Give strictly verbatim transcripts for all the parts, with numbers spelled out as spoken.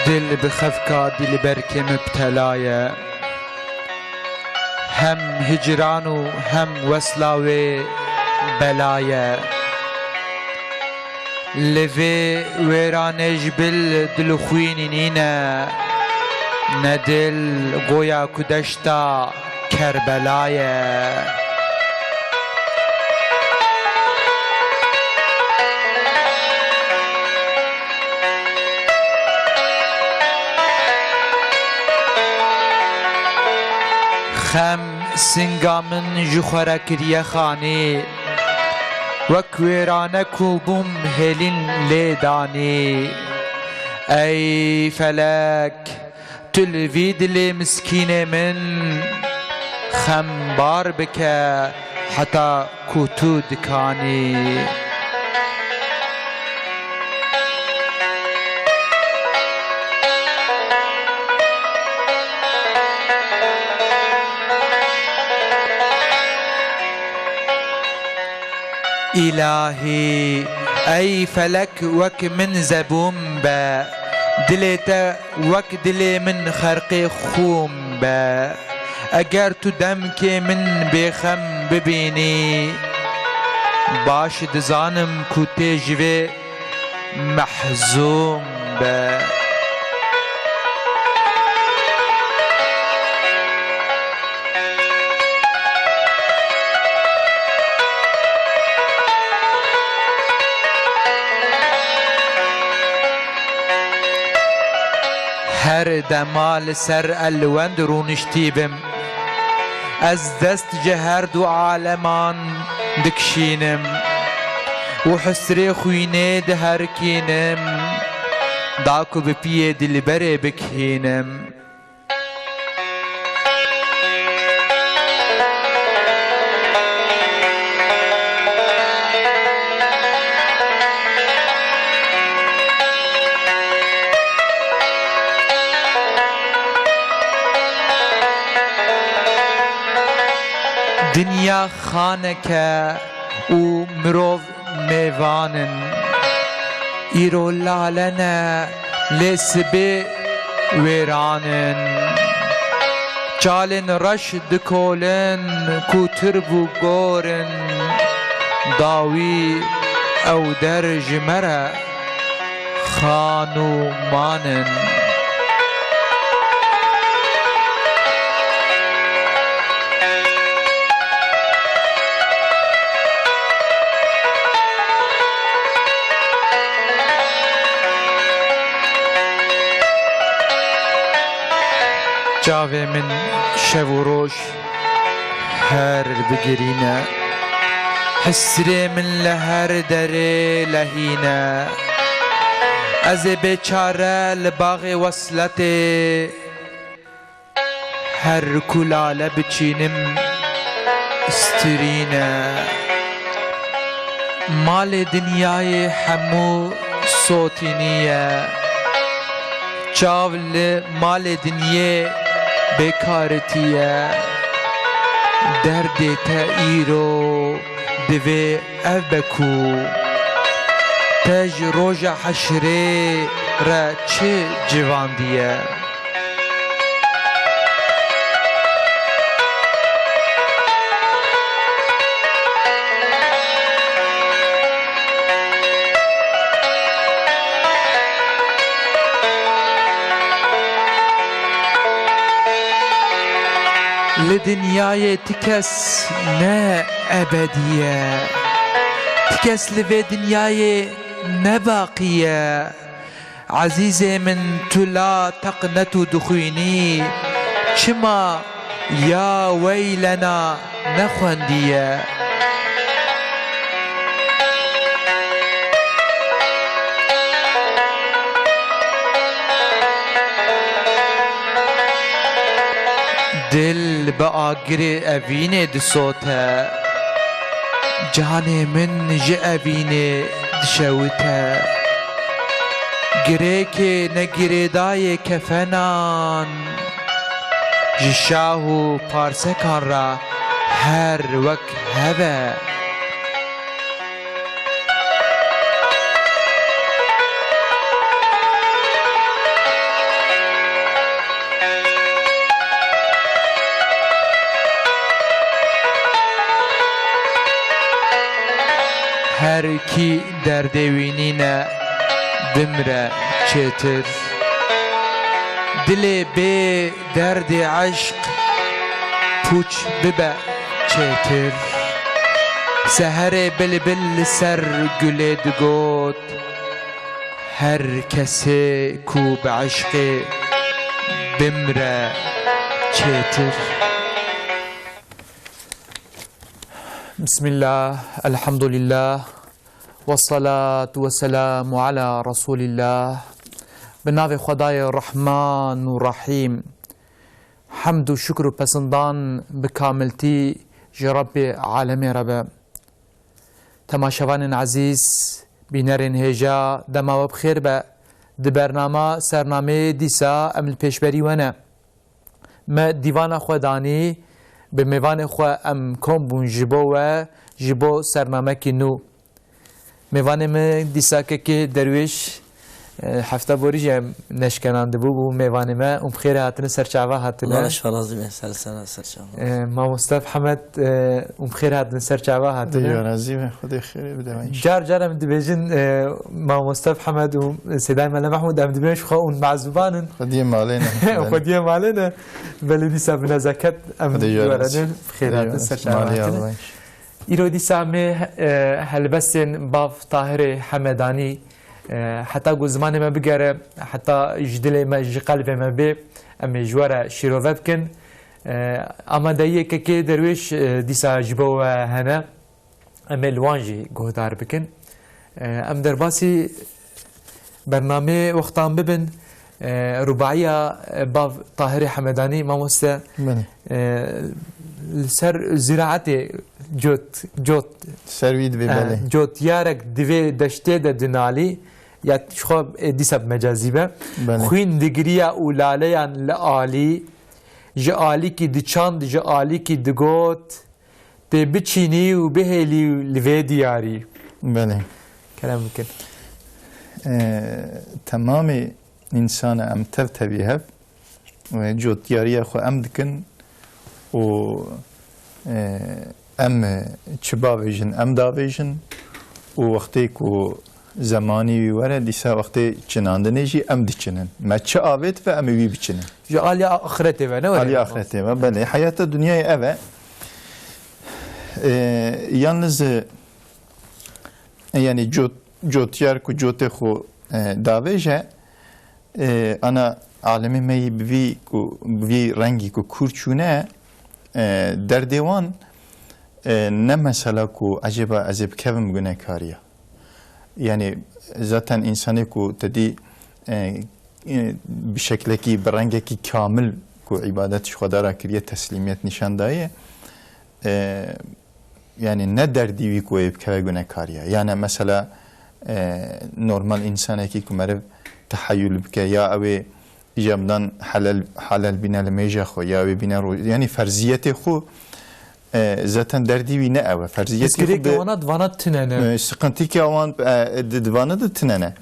Dil bi xefka dilberkê mibtela ye. Hem hicran û hem wesla wê bela ye. Li vê wêranê ji bil dil û xwînî nîne. Ne dil goya ku deşta Kerbela ye. Xem singa min ji xwe re kiriye xanî, wek wêrane ku bûm hêlîn lê danî. Ey felek, tu li vî dilê miskînê min xembar bike heta ku tu dikanî. Îlahî, ey felek wek min zebûn be, dilê te wek dilê min xerqê xûn be. Eger tu demkê min bêxem bibînî, baş dizanim ku tê ji vê mehzûn be. Her dema li ser elwend rûniştî bim, ez dest ji her du aleman dikişînim û hisrê xwînê diherikînim, da ku bi piyê dilberê bikihînim. Dinya xaneke û mirov mêvan in. Îro lale ne, lê sibê wêran in. Çalên reş dikolin ku tirb û gor in. Dawî ew der ji me re xan û man in. Çavê min şev û roj her bigirîne. Hisrê min li her derê lehîne. Ez ê bêçare li baxê wesletê her ku lale biçînim stirîne. Malê dinyayê hemû sotinî ye. Çav li malê dinyê bêkaritî ye. Derdê te îro divê ev be ku te ji roja heşrê re çi civandiye? Li dinyayê ti kes ne ebedî ye. Ti kes li vê dinyayê ne baqî ye. Ezîzê min, tu la teqnet û dixwînî, çima ya weylena nexwendiye? Dil bi agirê evînê disote, canê min ji evînê dişewite. Girêkê negirêdayê kefenan ji şah û parsekan re her wek hev e. Kî derdê wî nîne, bimre çêtir. Dilê bê derdê eşq pûç bibe çêtir. Seherê bilbil li ser gulê digot, her kesê ku bi eşqê bimre çêtir. Bismillah, elhamdulillah, ve salatu ve selamu ala Resulillah. Bi navê Xwedayê Rehman û Rehîm. Hemd û şukr û pesindan bi kamiltî ji Rebbê alemê re be. Temaşevanên ezîz, bînerên hêja, dema we bi xêr be. Di bernama Sernameyê dîsa em li pêşberî we ne. Me dîvana xwe danî, bi mêvanê xwe em kom bûn ji bo we, ji bo sernamekî nû. Mêvanê me dîsa kekê Derwêş, e, hefta borî jî em neşkenandibû, bû mêvanê me û bi xêrê hatine ser çava hatine. Allah ji we razî be, ser, ser, ser çava. E, Mamoste Hemed, e, û bi xêrê hatine ser çava hatine. Dê we razî be, Xwedê xêrê bide we înşallah. Car car em dibêjin, e, Mamoste Hemed û Sêdayê Mele Mehmûd, em dibêjin ji xwe hûn mezûban in. Xwediyê malê ne. Xwediyê malê ne. Belê dîsa bi nezaket em Xwedê ji we razî. Werenin, bi xêr hatin, ser çava hatine. Îro dîsa em ê, e, helbestên Bav Tahirê Hemedanî, e, heta ku zimanê me bigere, heta ji dilê me, ji qelbê me bê, em ê ji we re şîrove bikin. E, amadeyiyê kekê Derwêş, e, dîsa ji bo we hene. Em ê li wan jî guhdar bikin. E, em derbasî bernameyê wextan bibin. E, rubaiya, e, Bav Tahirê Hemedanî, mamoste, Belê. E, li ser ziraetê cot, cot, Ser wî dibê, e, belê. Cotiyarek divê deştê de dinalî, ya ji xwe, e, dîsa bi mecazî be. Belê. Xwîn digiriya û laleyan li alî, ji alîkî diçand, ji alîkî digot, tê biçînî û bihêlî li vê diyarî. Belê. Kerem bikin. Ee, temamê însana em tev tevî hev, e, cotdiyariya xwe em dikin û, e, em çi bavêjin, em davêjin û wextê ku zemanî wî were, dîsa wextê çinandinê jî em diçinin. Me çi avêt ve em ê wî biçinin. Ji aliya axiretê ve, ne were? Aliya axiretê ve, belê. Heyata dinyayê ev e. E, yalnız, e, yani cot-, cotiyar ku cotê xwe, e, davêje, e, ana alemê me yî bi vî ku, bi vî rengî ku kûr çûne, e, derdê wan, e, ne mesela ku ecêba ez ê bikevim gunekariya. Yani zaten însanê ku te dî, e, e, bi şeklekî, bi rengekî kamil ku îbadet ji Xweda re kiriye, teslîmiyet nîşan daye, e, yani ne derdî wî ku wê bikeve gunekariya. Yani mesela, e, normal însanekî ku meriv teheyul bike ya ew ê jemdan helal, halal bîne li mêja xwe ya wê bîne ro-, yani ferziyetê xwe, e, zaten derdî wî ne ew e. Ferziyetê xwe Pirsgirêkê bi wana di vana tune ne. E, sıkıntı ki wan, e, di, di vana de tune ne.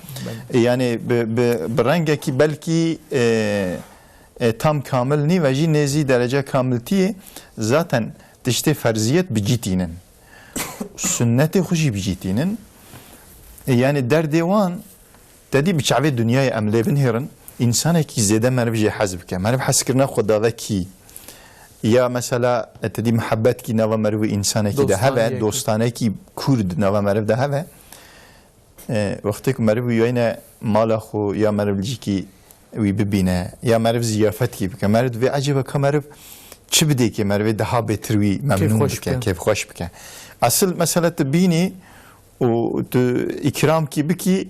Belê. Yani bi, bi, bi rengekî belkî, e, e, tam kamil nî ve jî nêzî derece kamiltiyê zaten tiştê ferziyet bi cî tînin. Sünnetê xwe jî bi cî tînin. E, yani derdê wan te dî bi çavê dinyayê em lê binihêrin. Însanekî zêde meriv jê hez bike. Meriv hezkirina xwe dave kî. Ya mesela, e, te dî mihebetkî nava meriv û însanekî de heve, Dostaniyekî. Dostanekî kûr di nava meriv de heve. E, wextê ku meriv wî yayne mala xwe ya meriv li cîkî wî bibîne, ya meriv ziyafetkî bike. Meriv divê ecêba ka meriv çi bidê ke merivê daha bêtir wî memnûn Kêfxweş bike, bike. Kêfxweş bike. Esil mesele tu bînî û tu îkramkî bikî,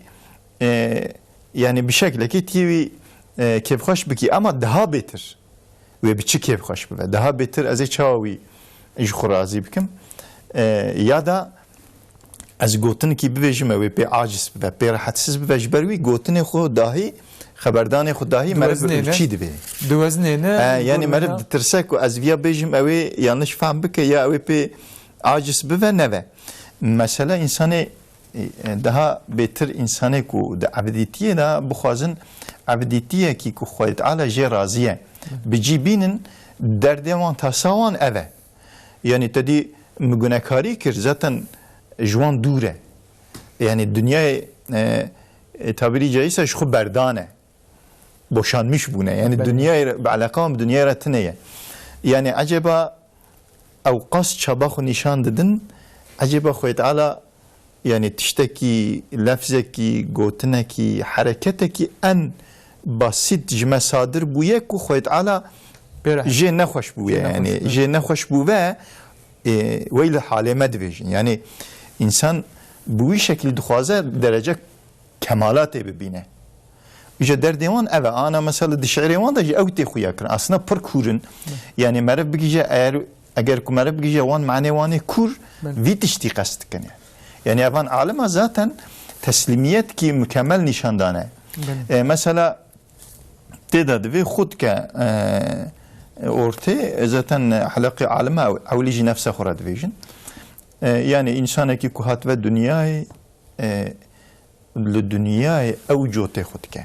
e, yani bi şeklekî tiyê wî, e, kêfxweş bikî, ama daha bêtir. Wê bi çi kêfxweş bibe? Daha bêtir ez ê çawa wî ji xwe razî bikim? E, ya da ez gotinikî bibêjim, ew ê pê aciz bibe, pê rehetsiz bibe, ji ber wî gotinê xwe dahî, xeberdanê xwe dahî meriv bi Diwezinê ne? Ûrçî dibê. Diwezinê ne? E, yani meriv ditirse ku ez viya bêjim, ew ê yanlış fehm bike ya ew ê pê aciz bibe, neve. Mesele însanê, e, daha bêtir însanê ku di ebedîtiyê de bixwazin ebedîtiyekî ku Xwedê Teala jê razî ye, bi cî bînin, derdê wan, tasa wan ev e. Yani te dî min gunekarî kir, zaten ji wan dûr e. Yani dinyayê, e, e, tabîrî caîse ji xwe berdane. Boşanmış bûne. Yani Belê. dinyayê re, bi eleqa wan bi dinyayê re tune ye. Yani eceba ew qas çaba xwe nîşan didin, ecêba Xwedê Teala, yani tiştekî, lefzekî, gotinekî, hereketekî en basît ji me sadir bûye ku Xwedê Teala Pê re. jê nexweş bûye, Jê yani nexweş bûye. jê nexweş bûve, e, wey li halê me dibêjin. Yani însan bi wî şekilî dixwaze derece kemalatê bibîne. Îja derdê wan ev e. Ana mesela di şiirê wan de jî ew tê xuya kirin. Aslında pir kûr in. Yani meriv bigihîje eğer, eger ku meriv bigihîje wan manê wan ê kûr, Belê. vî tiştî qest dikin. Yani evan alima zaten teslîmiyet ki mükemmel nîşan dane. Belê. E, mesela tê de divê xwe dike, e, ortê, e, zaten heleqê alima ew, ewlî jî nefse xwe re dibêjin. E, yani însanekî ku hatve dinyayê, e, li dinyayê ew cotê xwe dike.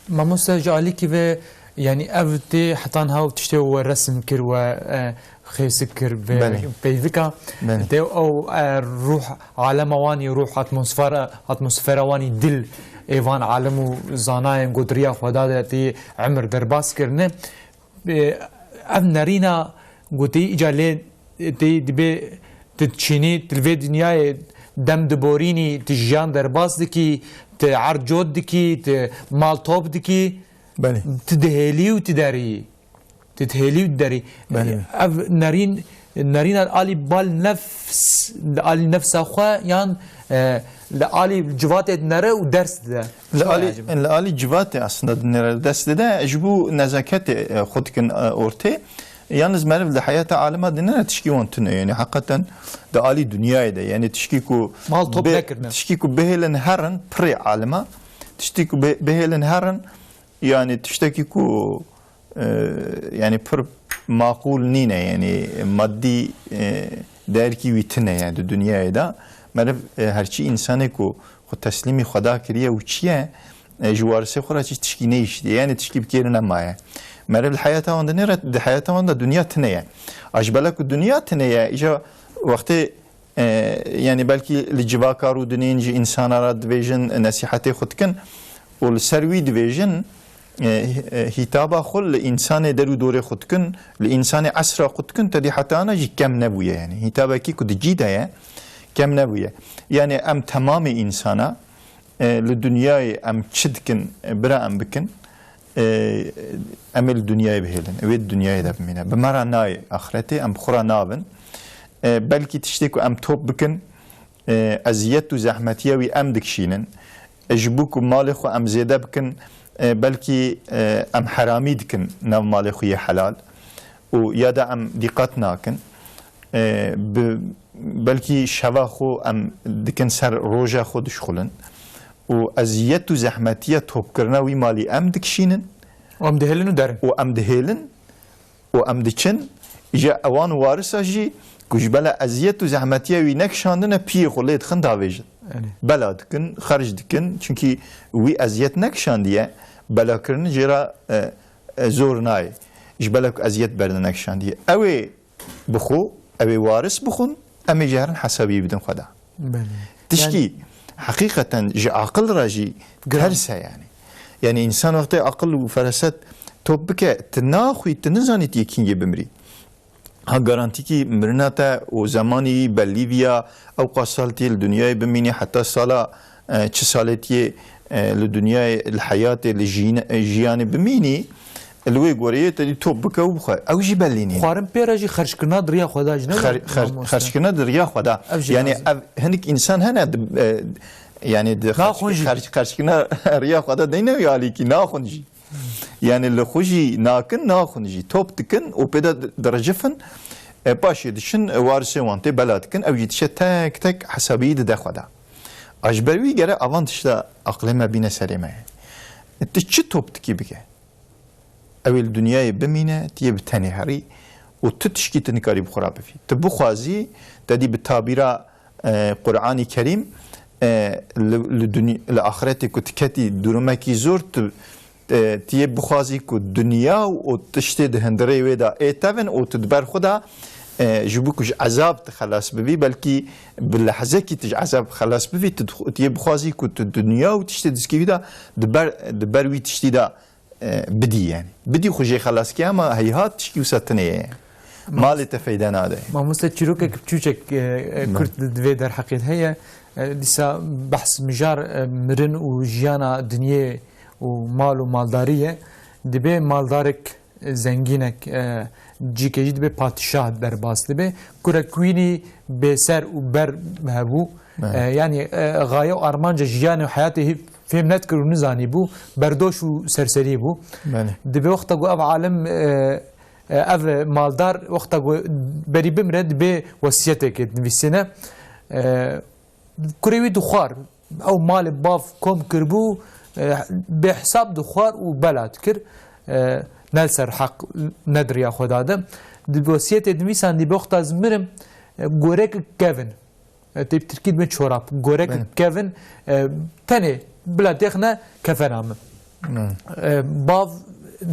Mamoste ji alîkî ve, yanî ev tê heta niha û tiştê we resim kir, we, e, xêsik kir, ve Belê. peyvika. Belê. Tê ew, e, ruh alema wanî, ruh atmosfera, atmosfera wanî dil ê van alim û zanayên ku di riya xwe da de tê emir derbas kirine. E, ev nerîna gotî îca lê, e, tê dibê tu çînî, tu li vê dinyayê dem diborînî, tu jiyan derbas dikî, tu erd cot dikî, tu mal top dikî, Belê. tu dihêlî û tu derî. Tu dihêlî û tu derî. Belê. Ev nerîn, nerîna alî bal nefs, alî nefsa xwe yan, e, li alî civatê dinere û ders dide. Li Çima alî, acaba? li alî civatê aslında dinere ders dide. Ji bo nezaketê, e, xwe dikin, e, ortê. Yalnız meriv li heyata alima dinere tişkî wan tune. Yani hakikaten di alî dinyayê de. Yani tişkî ku Mal top bê-, nekirine. tişkî ku bihêlin herin pirê alima. Tiştî ku bê-, bihêlin herin, yani tiştekî ku, e, yani pir maqûl nîne, yani maddî, e, değerkî wî tune ye di dinyayê de. Meriv, e, herçî însanê ku xwe teslîmî Xweda kiriye û çiye, e, ji warisê xwe re çi tişkî neyiştiye, yani tişkî bi kêrî nemaye. Meriv li heyata wan dinêre, di heyata wan de dinya tune ye. A ji bela ku dinya tune ye, îja wextê, e, yani belkî li civaka rûdinîn ji însana re dibêjin, nesîhetê xwe dikin û li ser wî dibêjin, e, e, hîtaba xwe li însanê der û dorê xwe dikin, li însanê esra xwe dikin, tedî hetana jî kem nebûye, yani hîtabekî ku di cî de ye, kem nebûye. Yani em temamê însana, e, li dinyayê em çi dikin, e, bira em bikin, e, em ê li dinyayê bihêlin, ew ê di dinyayê de bimîne. Bi me re nayê axretê, em bi xwe re nabin. E, belkî tiştê ku em top bikin, e, eziyet û zehmetiya wî em dikişînin. E, ji bo ku malê xwe em zêde bikin, e, belkî, e, em heramî dikin nav malê xwe yê helal û ya da em dîqet nakin. E, bi, belkî şeva xwe em dikin ser roja xwe dişxulin û eziyet û zehmetiya topkirina wî malî em dikişînin. Û em dihêlin û derin. Û em dihêlin û em diçin, ji ewan warisa jî ku ji bela eziyet û zehmetiya wî nekişandine, piyê xwe lê dixin davêjin. Erê. Bela dikin, xerc dikin, çunkî wî eziyet nekişandiye, belakirin jê re, e, e, zor nayê. Ji bela ku eziyet berde nekişandiye. Ew ê bi xwe, ew ê waris bixwin, em ê jî herin hesabî bidin xwe de. Belê. Tişkî Yani heqîqeten ji aqil re jî Giran. ters e yani. Yani însan wextê aqil û feraset top bike, tu naxwî, tu nizanî tu yê kîngê bimirî. Ha garantîkî mirina te û zemanî wî bellî viya, ew qas sal tu yê li dinyayê bimînî, heta sala, e, çi salê tu yê, e, li dinyayê, li heyatê, li jîne-, e, jiyanê bimînî, li wê goreyê te dî top bike û bixwe. Ew jî bellî nîne. Xwarin pê re jî xerckirina di riya xwe de jî ne Xer-, xer-, mamoste? Xerckirina di riya xwe de. Ev jî Yani lazim. ev hinik însan hene di, e, yani di Naxwin jî. xerc-, xerc-, xerckirina riya xwe de deyne wî alîkî, naxwin jî. Yani li xwe jî nakin, naxwin jî. Top dikin û pê de diricifin. E, paşê diçin, e, warisê wan tê bela dikin. Ew jî diçe tek tek hesabî dide xwe de. A ji ber wî gere avan tişta aqilê me bîne serê me. E, tu çi top dikî bike? Ew ê li dinyayê bimîne, tu yê bi tenê herî û tu tişkî tu nikarî bi xwe re bivî. Tu bixwazî, te dî bi tabîra, e, Qur'anî Kerîm, e, li, li duny-, li axretê ku tu ketî durumekî zor, tu, e, tu yê bixwazî ku dinya û tiştê di hundirê wê de ê tevin û tu di ber xwe de e, ji bo ku ji ezab tu xelas bibî, belkî bi lehzekî tu ji ezab xelas bibî, tu dixu-, tu yê bixwazî ku tu dinya û tiştê dizkî wî de di ber, di ber wî tiştî de, e, bidî yani. Bidî xwe jê xelas kî, ama heyhat tişkî wisa tune ye. Malê te feyde nade. Mamoste, çîrokek çûçek, e, e, Belê. kurt di, di vê derheqê de heye. E, dîsa behs mijar, e, mirin û jiyana dinyê û mal û maldarî ye. Dibê maldarek, e, zengînek, e, cîkê jî dibê padîşah derbas dibe. Kurek wînî bêser û ber hebû. Belê. E, yanî, e, gaye û armanca jiyanê û heyatê hî-, fêm nedikir û nizanîbû. Berdoş û serserî bû. Belê. Dibê wexta ku ev alim, e, e, ev maldar wexta ku berî bimre, dibê wesiyetekê dinivîsîne. E, kurê wî dixwar. Ew malê bav kom kiribû, e, bêhesab dixwar û bela dikir. E, ne li ser heq, ne di riya Xweda de. Di wesiyetê dinivîsandî, bi wexta ez mirim, e, gorek kevin. E, tê bi tirkî dibin çorap. Gorek Belê. kevin, e, tenê bila têxine kefena min. Belê. E, bav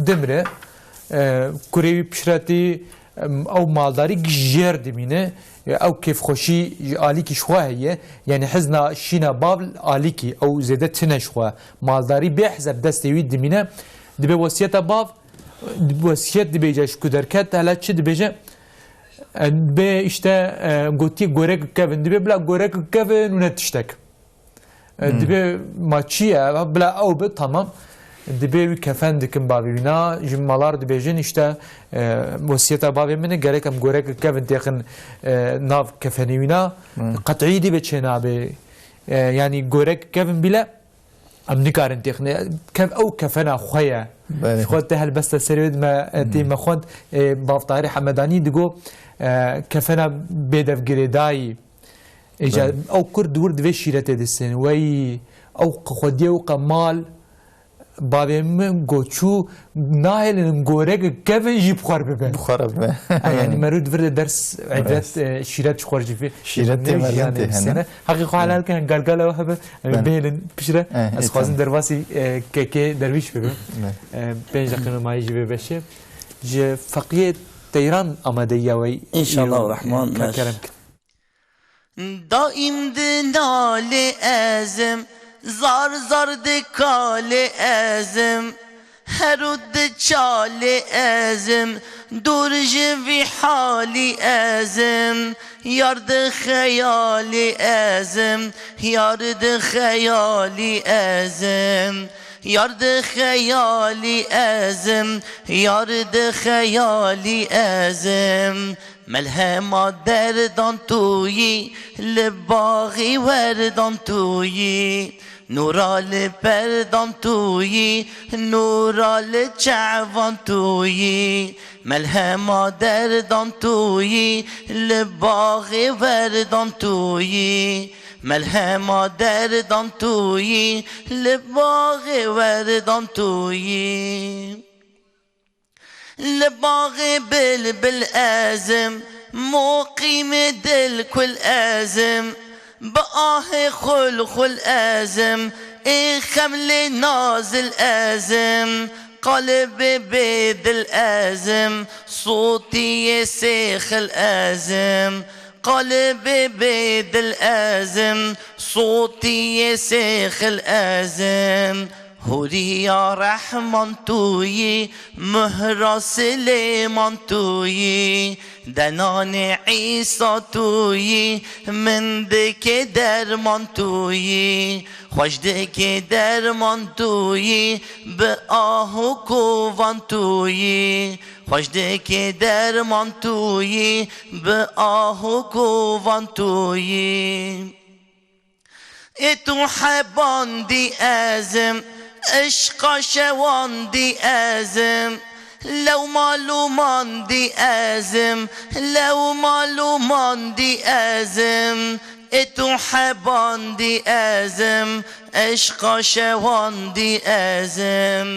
dimre, e, kurê wî pişretî, em, ew maldarî giş jêr dimîne, e, ew kêfxweşî ji alîkî ji xwe heye, yanî hizna şîna bav li alîkî, ew zêde tune ji xwe, maldarî bê hizeb destê wî dimîne, dibe wesiyeta bav, wesiyet dibêje ji ku derket, hele çi dibêje, e, bê işte, e, gotiye gorek kevin, dibe bila gorek kevin û ne tiştek. E, Hmm. Dibê ma çi ye? Bila ew be, tamam. Dibê wî kefen dikin bavê wîna. Ji malar dibêjin, işte, e, wesiyeta bavê min e, gerek em gorek kevin têxin, e, nav kefenê wîna. Hmm. Qet'î dibê çênabê. E, yanî gorek kevin bile em nikarin têxine. Kev-, ew kefena xwe ye. Belê. Ji xwe te helbesta serê wê dime, e, tê Hmm. me xwend, e, Bav Tahirê Hemedanî digo, e, kefena bêdev girêdayî. Îca Belê. ew kur di wir di vê şîretê distên. Wey, ew qe xwediyê û qe mal, bavê min got çû, nahêlin gorek kevin jî bi xwe re bibe. Bi xwe re bibe. Ha, yanî merû di vir de ders, Rast. îbret, e, şîret ji xwe re jî vê. Şîret tê Nê merdin jiyanê tê hene. distêne. Heqî xwe helal ke, galgala we hebe, e, Belê. bêlin piştre. Eh, Ez eh, xwazim tamam. derbasî, e, kekê derwîş bibim. Belê. E, pênc deqîqe mayî jî vê beşê. Ji Feqiyê Teyran amadeyiya wey, İnşallah e, Rahman, e, ka-, kerem kir. Daîm di nalê ezim, zar zar di kalê ezim, herû di çalê ezim, dûr ji vî halî ezim, yar di xeyalî ezim, yar di xeyalî ezim, yar di xeyalî ezim, yar di xeyalî ezim. Melhema derdan tu yî, li baxî werdan tu yî. Nûra li perdan tu yî, nûra li çevan tu yî. Melhema derdan tu yî, li baxê werdan tu yî. Melhema derdan tu yî, li baxê werdan tu yî. Li baxê bilbil ez im, muqîmê dilkul ez im, bi ahê xulxul ez im, ê xemlê nazil ez im, qalibê bêdil ez im, sotiyê sêxil ez im, qalibê bêdil ez im, sotiyê sêxil ez im. Huriya Rehman tu yî, Mihra Silêman tu yî, denanê Îsa tu yî, min dikê derman tu yî, xweş dikê derman tu yî, bi ah û kovan tu yî, xweş dikê derman tu yî, bi ah û kovan tu yî. Ê tu hebandî ez im, eşqa şewandî ez im, lew malûmandî ez im, lew malûmandî ez im. Ê tu hebandî ez im, eşqa şewandî ez im.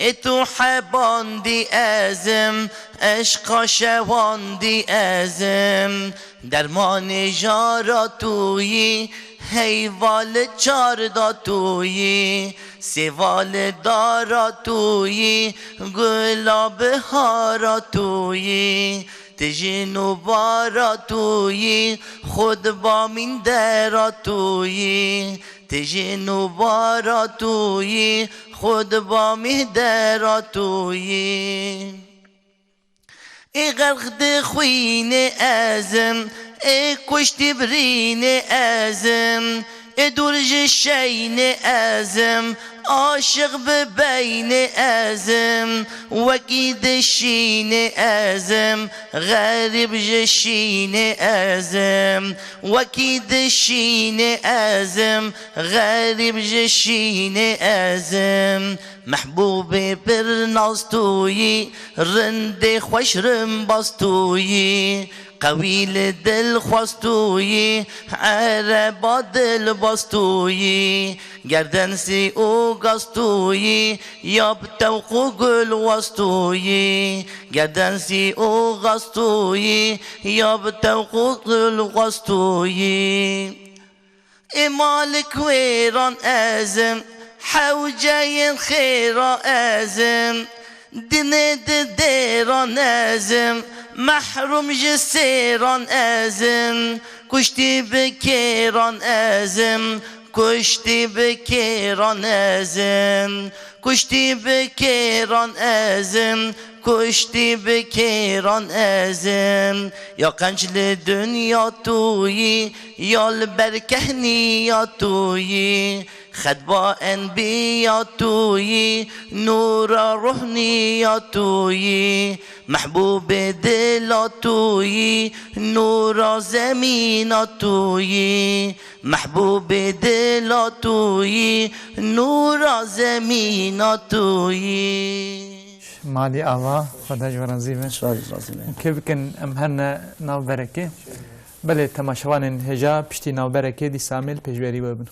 Ê tu hebandî ez im, eşqa şewandî ez im. Dermanê jara tu yî, heyva li çarda tu yî, sêva li dara tu yî, gula bihara tu yî. Tijî nûbara tu yî, xwe di bamîn dera tu yî. Tijî nûbara tu yî, xwe di bamî dera tu yî. Ê xerq di xwînê ez im, ê kuştî birînê ez im, ê dûr ji şeynê ez im, aşiq bi beynê ez im, wekî di şînê ez im, xerîb ji şînê ez im, wekî di şînê ez im, xerîb ji şînê ez im. Mehbûbê pir nas tu yî, rindê xweş rimbaz tu yî, qewî li dil xwaz tu yî, ereba dilbaz tu yî, gerdensî û gaz tu yî, ya bi tewq û gul waz tu yî, gerdensî û gaz tu yî, ya bi tewq û gul waz tu yî. Ê malik wêran ez im, hewceyên xêra ez im, dinê di dêran ez im, mehrûm ji sêran ez im, kuştî bi kêran ez im, kuştî bi kêran ez im, kuştî bi kêran ez im, kuştî bi kêran ez im. Ya qenc li dinya tu yî, ya li ber kehniya tu yî. Xetba enbiya tu yî, nûra ruhniya tu yî. Mehbûbê dila tu yî, nûra zemîna tu yî. Mehbûbê dila tu yî, nûra zemîna tu yî. Malî Ava, Xweda ji we razî be. Ji we jî razî be. Kê bikin em herne navberekê. Belê, temaşevanên hêja piştî navberekê dîsa em ê li pêşberî we bin.